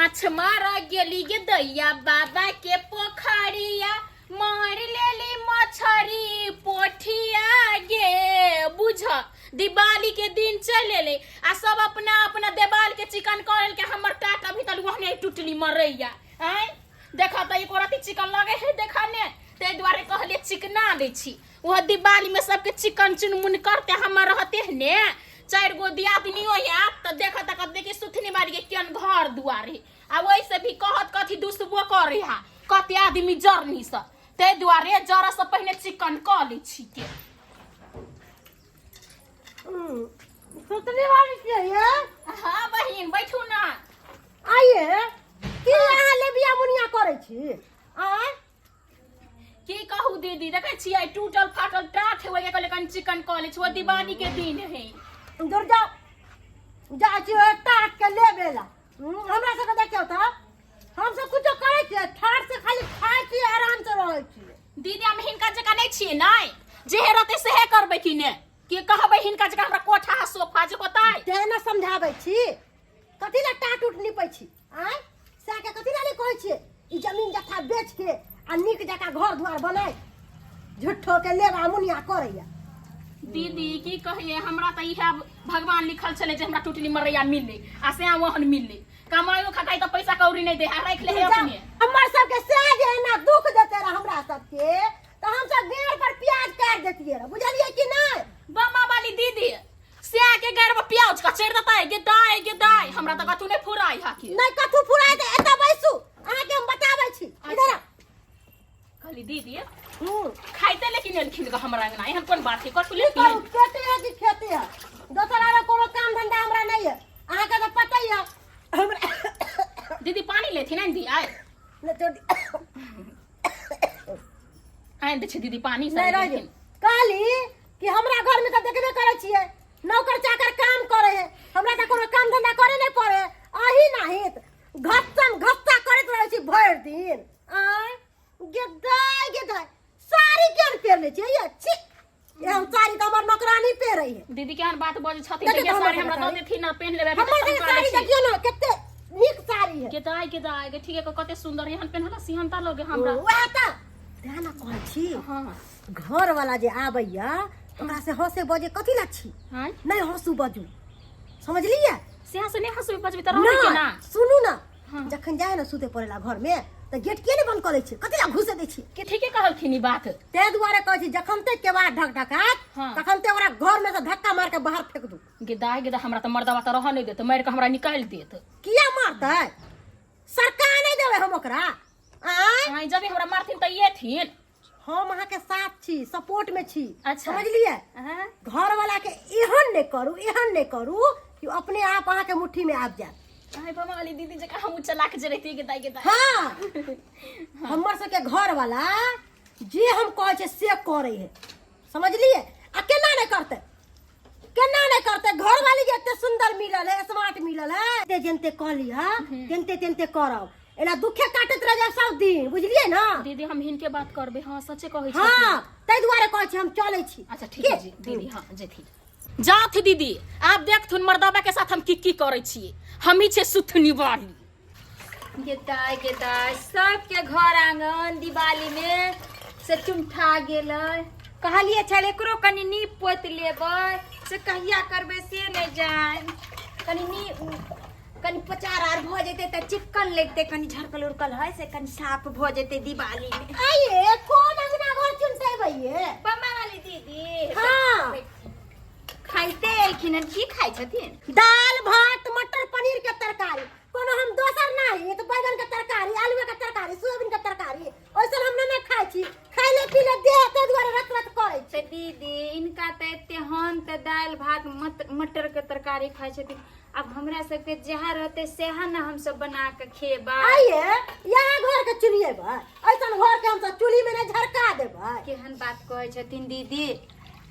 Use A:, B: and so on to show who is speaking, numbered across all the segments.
A: माछ मार गेली गे दैया बाबा के पोखरिया, मार लेली मछरी पोठिया गे। बुझ दिवाली के दिन चल एले आ सब अपना अपना देवाल के चिकन कर के हमर टाट अभी तक वहने टूटली मरैया। आय देखा त एको रति चिकन लगे है देखा ने, ताहि दुआरे कहलिए चिकना लै छी। वह दिवाली में सबके चिकन चुनमुन करते हमर रहते है ने चारि गो दियादनियो आयत त देखत त कहत देखी सुथनी बारी के केहन घर दुआर है। आ वैसे भी कहत कथी दुसबो करे हा कते आदमी जरनी से, ताहि दुआरे जरा से पहिने चिकन क लै छी के।
B: सुतनी वाली छियै ये?
A: हाँ बहिन बैठू ना।
B: आइए की अहाँ लेबिया मुनिया करै छी? आँय
A: की कहू दीदी, देखै छियै टूटल फाटल टाट है, ओहि कहले कनि चिकन कऽ लै छी, ओ दिवाली के दिन है।
B: दूर जाओ, जाइ छी ओहि टाट के लेबे ला। हमरा सबके देखियौ तऽ हम सब कुछो करै छियै, ठाट से खाली खाइ छियै, आराम से रहै छियै।
A: दीदी हम हिनका जकाँ नहि छियै, नहि जेहे रहतै सेहे करबै कि ने, की कहबै हिनका जकाँ हमरा कोठा आ सोफा जे होतै।
B: तें ने समझाबै छी, कथी लए टाट उट निपै छी? आँय सएह के कथी लए नहि कहै छियै ई जमीन जथा बेच के आ नीक जकाँ घर दुआर बनाय, झूठो के लेबा मुनिया करैया।
A: दीदी की कहिए, हमरा तऽ इएह भगवान लिखल छलै जे हमरा टुटली मरैया मिललै आ से ओहन मिललै। कमाइयो खटाइ तऽ पैसा कौड़ी नहि दे है, राखि ले है अपने।
B: हमर सबके सएह जे एना दुख देते रह हमरा सबके तऽ हमसब गेड़ पर प्याज काटि देतियै रह, बुझलियै कि नहि?
A: बमा वाली दीदी से के गैर में प्याज कचेर देतै गे दाय गे दाय, हमरा तऽ कथू नहि फुराइ हा की।
B: नहि कथू फुराइ तऽ एतऽ बैसू, अहाँके हम बताबै छी। इधर आउ।
A: कहली दीदी खाइते लेकिन एलखिन ग हमरा अंगना, एहन कोन बात है कथू
B: की
A: लेकिन?
B: करू, खेती है कि खेती है, दोसर आरो कोनो काम धंधा हमरा नहीं है, अहाँके तऽ पता ही है हमरा।
A: दीदी पानी लेथिन आनि दी? आय
B: नहि तो
A: आनि दै छै दीदी पानी।
B: नहीं रह गेल। कहली कि हमरा घर में तऽ देखबे करै छियै नौकर चाकर काम करे है, हमरा तऽ कोनो काम धंधा करे नहीं पड़े, अही नाहित घस्सम घस्सा करैत रहै छी भरि दिन। आय गेदाय गेदाय साड़ी केहन पहिरने छियै ये? छी, एहन साड़ी तऽ हमर नौकरानी पहिरै है।
A: दीदी केहन बात बजै छथिन?
B: देखियौ
A: देखियौ
B: तऽ
A: साड़ी
B: हमर
A: हमरा दऽ
B: साड़ी।
A: देथिन ने पहिन लेबै अभी।
B: हमर
A: तऽ
B: सबके
A: हम
B: साड़ी
A: छी।
B: देखियौ ने कते नीक साड़ी है।
A: गेदाय गेदाय गे, ठीके कते सुंदर एहन पेन्हला सिहनता लगे हमरा।
B: वएह तऽ तें ने कहै छी।
A: हाँ
B: घर वाला जे आबैया ओकरा से हंसे बजे कथी ला छी?
A: हाँ
B: नहीं हंसू बजू, समझलियै?
A: से हंसू नहीं हंसू बजबी तऽ रहबै केना?
B: सुनू ना।
A: हाँ।
B: जखन जाए ना सुते पड़ेला घर में तऽ गेट किए नहीं बंद कऽ लै छी, कथी ला घुसे दै छी?
A: के ठीके कहलखिन ई बात।
B: ताहि दुआरे कहै छी जखन ते केबाड़ ढक ढकात
A: हाँ।
B: तखन ते ओकरा घर में से धक्का मार के बाहर फेंक दू।
A: गेदाय गेदाय, हमरा तऽ मर्दवा तऽ रहऽ नहि देत, मारि कऽ हमरा निकालि देत।
B: किया मारतै? सरकार नहीं देबै हम ओकरा। आँय
A: आँय जब हमरा मारथिन तऽ एथिन।
B: हम अहाँ के साथ छी, सपोर्ट में छी।
A: अच्छा।
B: समझलियै?
A: हाँ।
B: घर वाला के एहन नहीं करू, एहन नहीं करू कि अपने आप अहाँ के मुट्ठी में आबि जायत।
A: आय बाबा वाली दीदी जकाँ हमहूँ चलाक जे रहितियै गेदाय गेदाय।
B: हाँ हमर सबके घर वाला जे हम कहै छियै से करै है, समझलियै? आ केना नहीं करतै, केना नहीं करतै? घर वाली जे एते सुंदर मिलल है, स्मार्ट मिलल है, ते जेनते कहली है तेनते तेनते करब, एना दुखे काटैत रह जायब सब दिन, बुझलियै ना?
A: दीदी हम हिनके बात करबै, हाँ सचे कहै छी।
B: हाँ ताहि दुआरे कहै छी हम चलै छी।
A: अच्छा ठीक है जी दीदी, हाँ जेथिन जाथ दीदी। आब देखथुन मर्दाबा के साथ हम की की करै छियै, हम ही छियै सुथनी वाली।
C: गेदाय गेदाय, सबके घर आंगन दिवाली में से चुमठा गेलै। कहलियै छल एकरो कनि नीप पोति लेबै, से कहिया करबै से नहि जानि। कनि नी कनि पचार आर भऽ जेतै तऽ चिक्कन लगतै, कनि झरकल उरकल है से कनि साफ भऽ जेतै दिवाली में।
B: आइए कोन अंगना घर चुनतेबै ये?
C: बम्बा वाली दीदी।
B: हाँ।
C: खाइते एलखिन हन, की खाइ छथिन?
B: दाल भात मटर पनीर के तरकारी। कोनो हम दोसर नाही तऽ बैगन के तरकारी, आलू के तरकारी, सोयाबीन के तरकारी ओइसन हम नहि खाइ छी। खाइले पीले देह ताहि दुआरे रत रत करै छी।
C: तऽ दीदी इनका तऽ एते हम तऽ दालि भात मटर के तरकारी खाइ छथिन, आब हमरा सबके जहाँ रहतै सएह ने हमसब बना के खेबै।
B: आइए यहाँ घर के चुनिएबै, ऐसन घर के हमसब चूल्ही में नहि झरका देबै।
C: केहन बात कहै छथिन दीदी,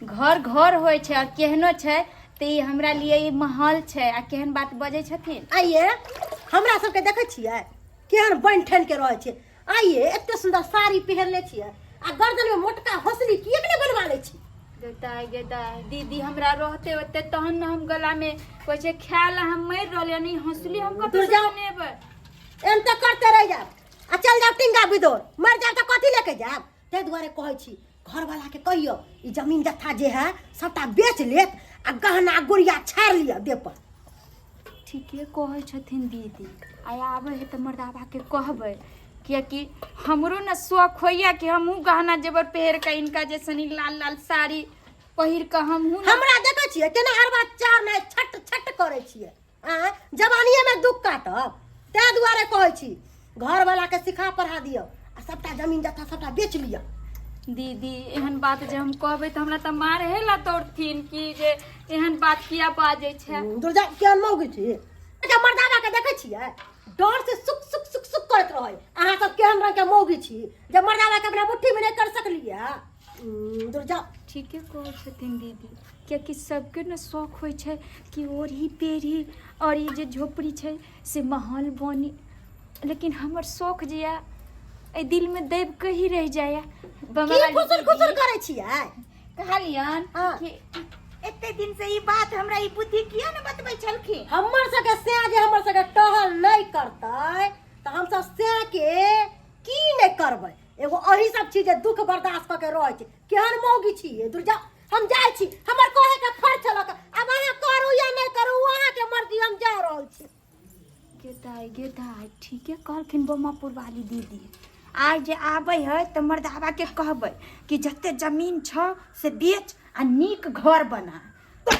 C: घर घर होइ छै और केहनो छै तऽ ई हमरा लिए ई महल छै, आ केहन बात बजै छथिन।
B: आइए हमरा सबके देखै छियै केहन बनि ठनि के रहै छै। आइए एते सुंदर साड़ी पहिरले छियै आ गर्दन में मोटका हौसली किएक नहि बनवा लै छी?
C: गेदाय गेदाय दीदी, हमरा रहते ओते तहन ने हम गला में कहै छै खाय ला हम मरि रहलियै, नहीं हौसली हम कतऽ
B: दूर
C: से
B: जाओ।
C: बनेबै?
B: रहि जायब आ चल जायब टिंगा बिदोर मर जायब तऽ कथी लेके जायब ताहि दुआरे कहै छी घरवाला के कहियो ई जमीन जत्था जे है सबटा बेच लेत आ गहना गुड़िया छाड़ि लिअ देह पर।
C: ठीके कहै छथिन दीदी। आइ आबै है तऽ मर्दाबाके कहबै, कियाकि हमरो ने शौक होइया कि हमहूँ गहना जेवर पहिर कऽ इनका जैसन ई लाल लाल साड़ी पहिर कऽ हमहूँ ने।
B: हमरा देखै छियै केना अरबा चार नहि छट छट करै छियै। आँय, जवानिए में दुख काटब? ताहि दुआरे कहै छी घरवाला के सिखा पढ़ा दियौ आ सबटा जमीन जथा सबटा बेच लिअ।
C: दीदी, एहन बात जे हम कहबै तऽ हमरा तऽ मारहे ला दौड़थिन कि जे एहन बात किया बाजै छै।
B: दुर्जा, केहन मौगी छी जे मर्दाना के देखै छियै डर से सुक सुक सुक सुक करैत रहै। अहाँ सब केहन रंग के मौगी छी जे मर्दाना के अपना मुट्ठी में नहि कर सकलियै? दुर्जा,
C: ठीके कहै छथिन दीदी, कियाकि सबके ने शौक होइ छै कि ओढ़ी पेढ़ी और ई जे झोपड़ी छै से महल बनी, लेकिन हमर शौक जे यऽ एहि दिलमे दबि कऽ ही रहि जाइए।
B: की खुसुर खुसुर करै छियै?
D: कहलियन
B: हाँ।
D: कि एते दिन से ई बात हमरा ई बुद्धि किया ने बतबै छलखिन?
B: हमर सबके सैं जे हमर सबके टहल नहि करतै तऽ हमसब सैं के की नहि करबै। एगो अही सब छी जे दुख बर्दाश्त कऽ के रहै छी। केहन मौगी छी ये दुर्जा। हम जाइ छी, हमर कहे के फर्ज छलक। आब अहाँ करू या नहि करू ओ अहाँके मर्जी, हम जा रहल छी।
C: गे दाइ, गे दाइ, ठीके कहलखिन बमापुर वाली दीदी। आइ जे आबै है तऽ मर्दाबा के कहबै कि जते जमीन छौ से बेच आ नीक घर बना।
E: मार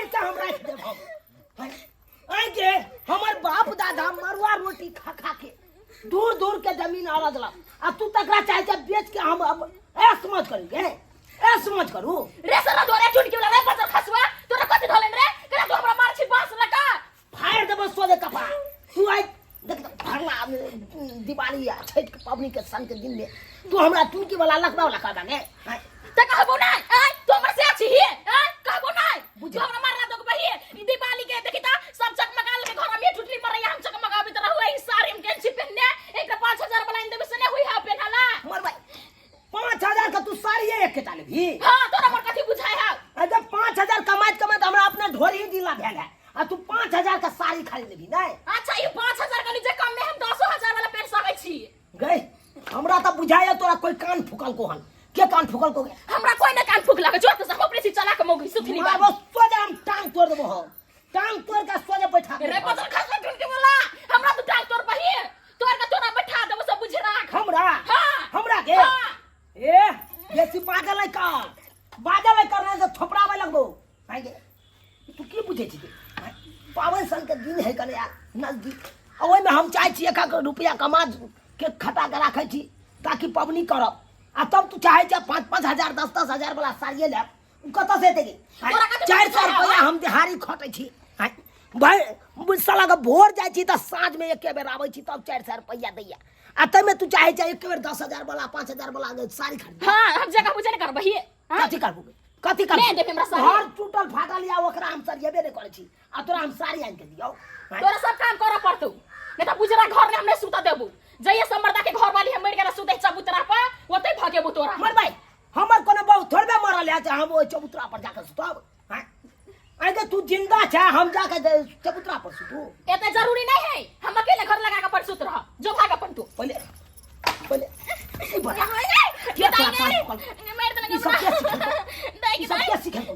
E: के हम राखि देब। हम आइ गे हमर बाप दादा मरुआ रोटी खा खा के दूर दूर के जमीन अरदलक आ तू तकरा चाहे छै बेच के हम अब ऐश मत करू गे, ऐश मत करू।
A: रे साला तोरे चुटकी वाला रे बचल खसुआ, तोरा कथि धोलेन रे? केना तू हमरा मार छी बांस लगा?
E: फाड़ देबो सोझे कपार। तू आइ देख त भरला दिवाली आ छठ के पबनी के संग के दिन में तू हमरा टुनकी वाला लकड़ा वाला कहबा गे?
A: त कहबो नै। आय तू हमर से छी हे? आय कहबो नै? तू हमरा मारला तो बही ई दिवाली के देखी त सब चकमका ले घर में टुटली मरैया, हम चकमकाबे त रहु ई साड़ी में केन छी पहनने। एक 5000 वाला इन देबे से नै होई है पहनला।
E: मर भाई, 5000 का तू साड़ी एक के लेबही?
A: हां, तोरा हमर कथि बुझाय है?
E: अरे 5000 कमाइत कमाइत हमरा अपना ढोरी दिला भेल है आ तू 5000 का साड़ी खरीद लेबही नै?
A: अच्छा, ई 5000 का जे कम में हम 10000 वाला पहन सकै छी।
E: गई, हमरा त बुझाय तोरा कोई कान फुकल को हन। के कान फुकल को?
A: हमरा कोई ना कान फुकला के, जो त हम अपने से चला के मौगी सुथनी
E: बाबू सोझे हम टांग तोड़ देबो। हम टांग तोड़ के सोझे बैठा
A: रे बदल खसला ढूंढ के बोला हमरा तू टांग तोड़ बही तोड़ के तोरा बैठा देबो, सब बुझे राख।
E: हमरा?
A: हां।
E: हमरा के?
A: हां।
E: ए बेसी बाजल है का, बाजल है करने से थोपड़ावे लगबो। भाई गे, तू की बुझे छी? पावन सन के दिन है कने यार नजदीक, आ ओहिमे हम चाहै छी एक एक रुपया कमा के खटा के राखै छी ताकि पबनी करब, आ तब तू चाहै छै 5-5 हजार 10-10 हजार वाला साड़िए लेब, उ कतऽ से एतै गे?
A: तोरा कथी
E: 400
A: बुझाइ
E: रुपया हम दिहाड़ी खटै छी। आँय, भाइ, साला के भोर जाइ छी तऽ साँझ में एके बेर आबै छी तब 400 रुपया दैया, आ ताहिमे तू चाहै छै एक बेर 10,000 वाला 5,000 वाला साड़ी खरीद।
A: हां, हम जगह बुझे ने करबही।
E: कथी करबू? कथी करबू?
A: नहि देबै हमरा साड़ी।
E: घर टूटल फाटल या ओकरा हम सरियेबे नहि करै छी आ तोरा हम साड़ी आनि के दियौ?
A: तोरा सब काम करऽ पड़तौ, नहीं तऽ बुझरा घर में हम नहीं सुतऽ देबू। जइए सब मर्दा के घर वाली हम मरि गेल सुतै चबूतरा पर, ओतै भगेबू तोरा।
E: मर भाई, हमर कोनो बहु थोड़बे मरल है जे हम ओहि चबूतरा पर जाके सुतब? आँय? आँय गे, तू जिंदा छै हम जाके चबूतरा पर सुतू?
A: एते जरूरी नहीं है, हम अकेले घर लगा के पर सुत रह, जो भाग अपन तू।
E: पहिले पहिले ई बता। के तोरा कान पकड़? ई सब के सिखेलकौ? ई सब के सिखेलकौ?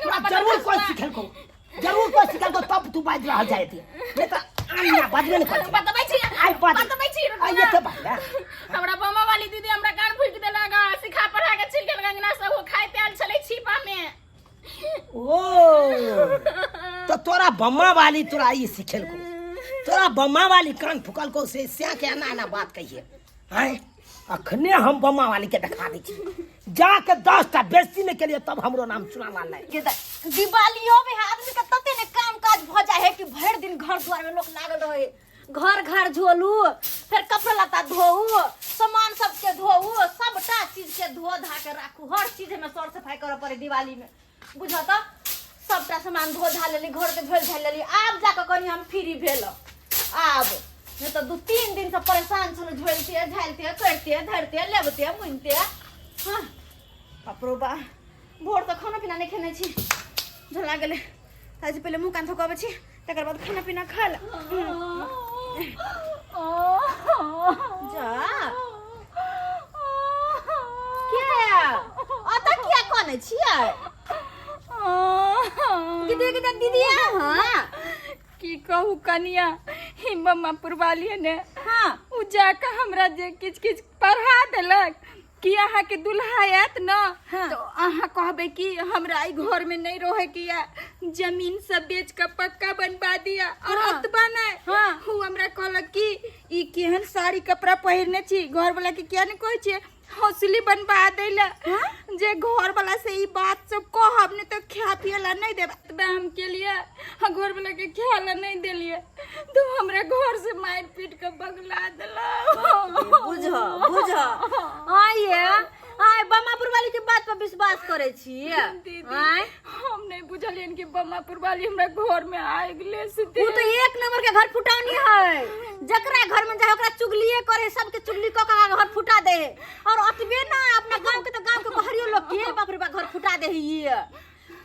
E: तोरा जरूर कोई सिखेलकौ, जरूर कोई सिखेलकौ तब तू बाजि रहल जाय एते, नहीं तऽ आन ना बाजबे नहि करै छै।
A: बतबै छी,
E: आइ बाज।
A: बतबै छी।
E: आइ एते बाज ने।
A: हमरा बमा वाली दीदी हमरा कान फूकि देलक, सिखा पढ़ा के चलि गेल गंगना सब ओ खाइत आयल छलै छिपा में।
E: ओ तो तोरा बम्मा वाली तोरा ई सिखेलको, तोरा बम्मा वाली कान फुकलको से स्या के एना एना बात कहिए? आँय, अखने हम बम्मा वाली के देखा दै छी, जाके 10टा बेसी नहि केलिए तब हमरो नाम सुनाला नहि।
D: के दिवालियो में आदमी के तते ने काम काज भ जाए है कि भरि दिन घर द्वार में लोग लागल रहे, घर घर झोलू, फिर कपड़ा लत्ता धोऊ, सामान सबके धोऊ, सबटा चीज के धो धा के राखू, हर चीज में सर सफाई करऽ पड़े दिवाली में, बुझ त सबटा सामान धो धा लेली, घर के झोल झाल लेली, आब जाके कनी हम फ्री भेल आब, नहीं तो 2-3 दिन से परेशान छलहुँ, झोलते झालते करते धरते लेबते मुनते। हाँ बापरो बा, भोर तऽ खाना पीना नहि खेने छी, झोला गेलै। आज पहिले मुँह कान धोकऽ अबै छी,
C: तकर बाद खाना पीना खा ले।
D: जा के अतऽ किया कनै छियै? दीदी दीदी दीदी हाँ।
C: की कहू कनिया, ही मम्मा पुरवाली ने
D: हाँ
C: उ जाके हमरा जे किछ किछ पढ़ा देलक कि अहाँ के दुल्हा आयत न।
D: हाँ।
C: तो अहाँ कहबे कि हमरा ई घर में नहीं रहे के या जमीन सब बेच के पक्का बनवा दिया और
D: हाँ।
C: अतबा नहीं।
D: हाँ।
C: उ हमरा कहलक कि ई केहन साड़ी कपड़ा पहिरने छी, घर वाला के किया नहीं कहै छियै हौसली बनवा दै ला। जे घर वाला से ई बात सब कहब नहीं तो खा पिए ला नहीं देब। अतबा हम के लिए हाँ घर वाला के खाए ला नहीं देलिए तो हमरा घर से मार पीट के बगला देला।
D: बुझ बुझ, आइए आइ बमापुर वाली के बात पर विश्वास करे छी?
C: दीदी,
D: आय
C: हम नहीं बुझलियन कि बमापुर वाली हमरा घर में आ गेले से।
D: उ तो एक नंबर के घर फुटौनी है, जकरा घर में जाए ओकरा चुगलिए करे, सबके चुगली क के घर फुटा दे है। और अतबे ना, अपना गांव के तो गांव के बाहरियो लोग के बाप रे बाप घर फुटा दे है। ये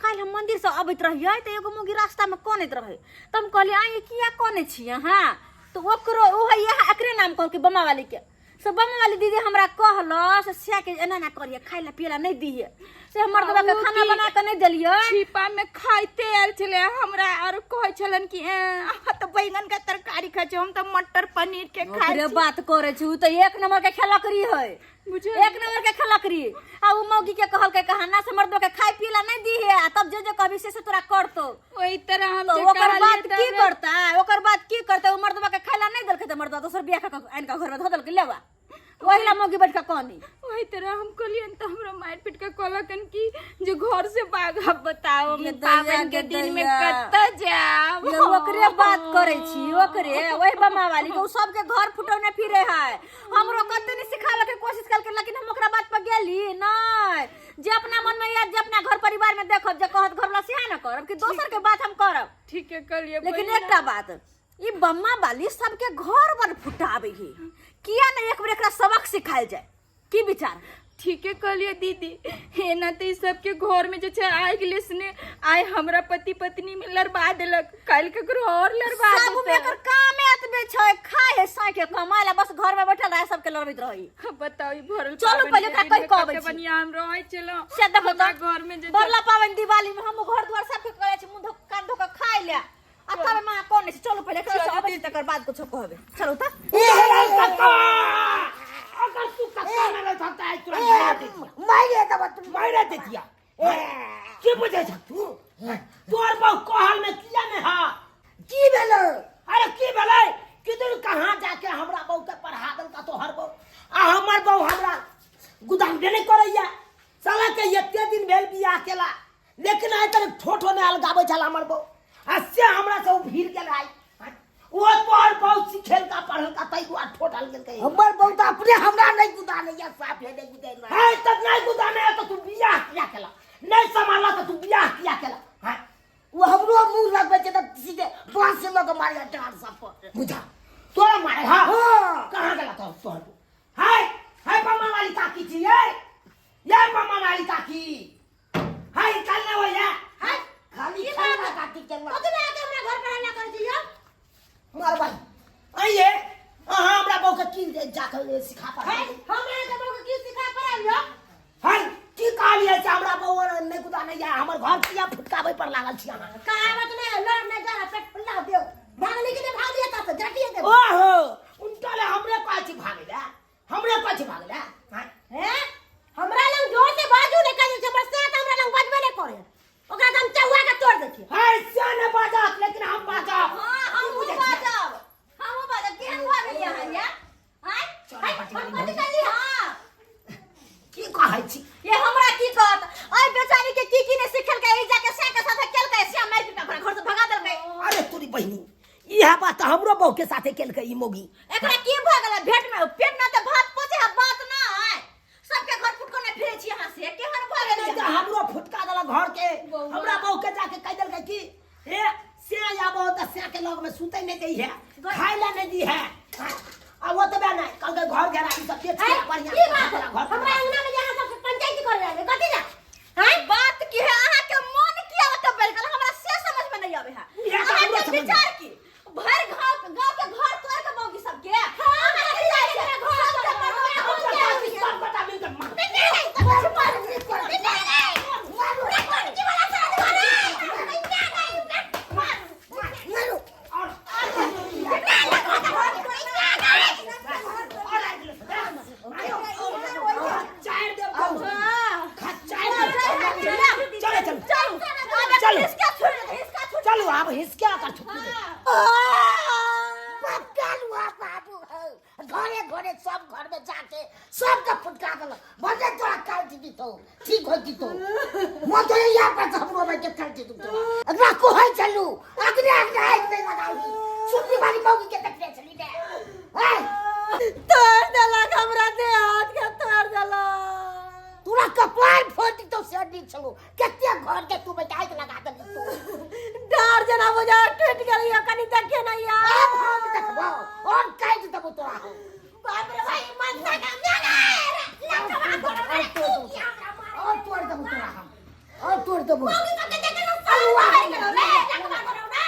D: काल्हि हम मंदिर से अबैत रहियै तऽ एगो मुगी रास्ता में कनैत रहे, तऽ हम कहलियै आइ किया कनै छी अहाँ? तऽ ओकरो ओ है यहाँ एकरे नाम कहलकै बमा वाली के। से बमा वाली दीदी हमरा कहल से सिया के एना एना करिए, खाइ ला पिए ला नहीं दिहे, से हमर बाबा के
C: ओ
D: खाना
C: की
D: बना के नहीं देलियै।
C: छिपा में खाइते आयल छलै हमरा और कहै छलन कि ए, अहाँ तऽ बैगन के तरकारी खाइ छी, हम तऽ मटर पनीर के खाइ
D: ओकरे
C: छी।
D: बात करे छी, उ तऽ एक नंबर के खेलकरी है।
C: बुझलियै?
D: एक नंबर के खेलकरी। आ उ मौगी के कहलकै कहाना से मर्दो के खाइ पिए ला नहीं दिहे आ तब जे जे कहबी से तोरा करतो।
C: ओहि तरह हम
D: तो
C: जे
D: ओकर
C: कहलियै
D: बात
C: तऽ
D: की
C: हमरा-
D: करता, ओकर बात की करता? उ मर्दबा के खाइ ला नहीं देलकै तऽ मर्दबा दोसर बियाह कऽ के आनि कऽ घर में धऽ देलकै लेवा, ओहि ला मौगी बैठ कऽ कहनी।
C: ओहि तरह हम कहलियन तऽ हमरा मारि पीट के कहलकन कि जे घर से भाग। अब बताओ हम
D: गे दैया,
C: पाबनि के
D: गे
C: दिन में
D: दैया।
C: कतऽ जायब?
D: ये ओकरे बात करे छी, ओकरे वही बमा वाली के। उ सबके घर फुटौने फिरे है। हमरो कते नहीं सिखावे के कोशिश कलकै, लेकिन हम ओकरा बात पर गेली नहीं। जे अपना मन में याद, जे अपना घर परिवार में देखब, जे कहत घर वाला सिहा न करब कि दोसर के बात हम करब?
C: ठीक है कहलियै
D: लेकिन
C: बहिना।
D: एकटा बात, ई बम्मा वाली सबके घर बड़ फुटाबे है, किया ने एक बेर एकरा सबक सिखायल जाय? की विचार?
C: ठीके कहलियै दीदी, एना तऽ ई सबके घर में जे छै आगि लेसने आइ हमरा पति पत्नी में लड़बा देलक, काल्हि ककरो और लड़बा
D: सब में
C: देतै।
D: एकर कामे एतबे छै, खाय है साँय के कमाय ला, बस घर में बैठल रहे, सबके लड़बैत रही।
C: बताउ ई भरल
D: चलू
C: पाबनि
D: पहिले
C: के
D: ओकरा
C: दिन
D: कहि
C: में
D: कऽ अबै
C: कते
D: छी।
C: बढ़िआँ हम रहै छलहुँ
D: से देखो
C: हमरा
D: तऽ
C: घर में जे छै
D: बरला पाबनि दिवाली में हम घर दुआर सबके करै छी, मुँह धो कान धो के खाय ले आ तब माँ कोन छै। चलू पहिले एकरा से अबै छी, तकर बाद कुछो कहबै। चलू तऽ।
E: कक्का, अगर तू कक्का न रहता त आइ तोरा मारि देतिया।
B: मारि देब तू।
E: मारि देतिया। की बुझै छ तू? तोर बहु कहल में किया ने हा?
B: की भेलै?
E: अरे की भेलै कि तू कहाँ जाके हमरा बहु के पढ़ा देलका तोहर बहु, आ हमर बहु हमरा गुदाम नहीं करैया। साला के एते दिन भेल बियाह केला, लेकिन आइ तक ठोठो नहि अलगाबै छल हमर बहु, आ से हमरा से उ भीड़ गेल आइ। ओ तोहर बहु सिखेलका पढ़लका तै दुआरे ठोठ अलगेलकै।
B: हमर बहु तऽ अपने हमरा नहि गुदाने या, साफ है नहि गुदाने
E: है तक नहीं गुदाने है तो तू बियाह किया केला? नहीं संभाला तो तू बियाह किया केला? हैं?
B: ओ हमरो मुंह लगबै छै तऽ सीधे बांस से लऽ कऽ मारिया डाँर सब पर।
E: बुझा तोरा मारे। हाँ।
B: हाँ।
E: कहाँ गेला तो तोहर बहु? हाय हाय, बमा वाली काकी छी ये, ये बमा वाली काकी हाय, चल ना भैया।
B: हाय, खाली
D: की
B: खाना
D: बात?
B: काटी के मार।
D: कथी लए के हमरा घर पर हल्ला करै छी यौ?
E: मार भाई, आइए अहाँ हमरा बहु के की जाके सिखा पा
D: है हमरा के बहु के की सिखा पड़ाल यौ?
E: हाय, की कहलियै से हमरा बहु नहि गुदा नहीं है, हमर घर किया फुटकाबै पर लागल छी अहाँ?
B: कहावत नहीं लड़ नहीं जा पेट फुला देव, भागली के नहीं भाग दिया ता जटिए दे।
E: ओहो, उनका ले हमरे कहै छी भागै ले, हमरे कहै छी भागै ले। हाँ?
B: हैं, हमरा लंग जोर से बाजू नहीं कहे छै, बस से हमरा लंग बाजबे नहीं करे, ओकरा हम चौआ के तोड़ दै छियै।
E: हाय, से नहि बाजत, लेकिन हम बाजब।
D: हाँ, हमहूँ बाजब, हमहूँ बाजब। केहन भऽ गेलियै अहाँ यै? आँय?
E: चल,
D: आँय,
E: बाटी
D: हम
E: वाली
D: कथी कहली? हाँ।
E: की कहै छी?
D: ये हमरा की कहत? अइ बेचारी के की की ने सिखेलकै, ई जाके से के साथे केलकै, से मारि पीट के ओकरा घर से भगा देलकै।
E: अरे तोरी बहिनी, इएह बात तऽ हमरो बहु के साथे केलकै ई मोगी।
D: एकरा की भऽ गेलै? भेट में पेट ना तऽ भात पचे है बात ना है, सबके घर फुटको ने फिरे छी अहाँ, से केहन भऽ
E: नहि
D: गेलै?
E: तऽ हमरो फुटका देलक घर के। हमरा बहु के जाके कहि देलकै कि हे से आबो तऽ से के लग में सुतै नहि दै है, खाय ला नहि दी है, आ ओतबे नहि, कहलकै घर घेरा ई सब बेच के
B: हैं?
E: बढ़िया
B: की बात
E: तोरा घर
B: हमरा अंगना में यहाँ सब पंचायती करे आवे कथी ला? हैं?
D: बात की है, अहाँ के मन किया ओतऽ बढ़ि गेल, हमरा से समझ में नहीं आवे है।
E: इएह तऽ
D: अहाँ
E: हमरो
D: के
E: समझ
D: विचार की भर गांव गांव के घर तोड़ के मौगी सब के हमरा की जाइ छै घर सबके मरुआ
E: हम
D: हम
E: सब
D: के
E: आदमी सब गोटा मिलके मार मारू और और आइ गेलै चारि देब खा चारि देब चलो चलो चलो चलो आब हिसके कर छुट्टी दे बकालुआ बाबू हौ घरे घरे सब घर में जाके सबके फुटका देलक भले तोरा काल दीदी तो ठीक हो जीतो म तो यहाँ पर हमरो में के काल दीदी तो अगला को है चलू अगले अगले आग नहीं लगाऊंगी सुनने वाली मौगी के देखने चली ने हैं
B: तोड़ देलक हमरा देह हाथ के तोड़ देलक।
E: तोरा कपार फोड़ दीतो से नहीं छलो कते घर के तू बेटा आग लगा देली तू।
B: डर जेना बुझा टूटि गेल यौ, कनी देखियौ ने यौ।
E: आब हम देखबो और काटि देबो तोरा हम।
D: बाप रे भाई मनसा का मेरा लखवा
E: और तोड़ देबो, और तोड़ देबो तोरा हम, और तोड़ देबो।
D: मौगी सबके देखे ना साल बाहर गेलौ रे लखवा करौ ना।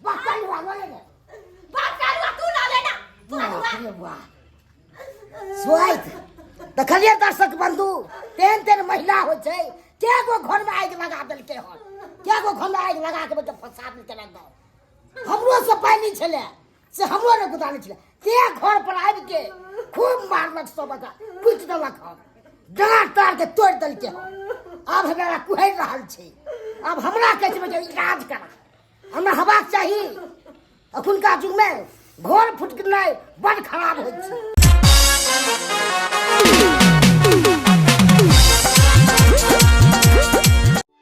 E: बाप कालुआ लऽ ले ने।
D: बाप कालुआ तू लऽ ले ना तू।
E: बाप रे वाह सोइत देखलियै दर्शक बंधु, तेहन तेहन महिला होइ छै, कै गो घरमे आगि लगा देलकै हन, कै गो घरमे आगि लगा के बेटा फंसा देलकै हन। हमरो से पानि छलै से हमरो नहि गुदानै छलै, ते घर पर आबिके खूब मारलक सब, ओकरा कुटि देलक हन, डाँट तार के तोड़ि देलकै हन। आब हमरा कुहरि रहल छै, आब हमरा कहै छै बेटा इलाज करा, हमरा हेबाक चाही। अखुनका युगमे घर फुटकनाइ बड़ खराब होइ छै।